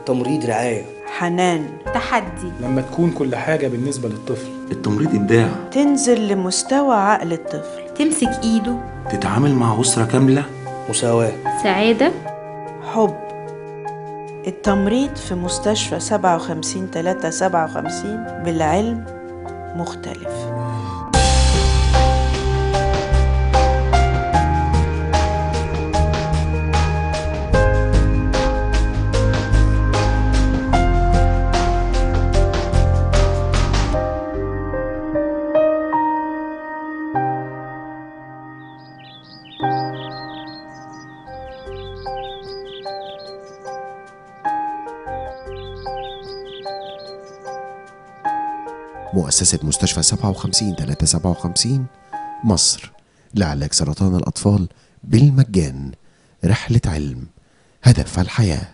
التمريض رعاية، حنان، تحدي. لما تكون كل حاجة بالنسبة للطفل. التمريض إبداع. تنزل لمستوى عقل الطفل، تمسك إيده، تتعامل مع أسرة كاملة. مساواة، سعادة، حب. التمريض في مستشفى 57357 بالعلم مختلف. مؤسسة مستشفى 57357 مصر لعلاج سرطان الأطفال بالمجان. رحلة علم، هدفها الحياة.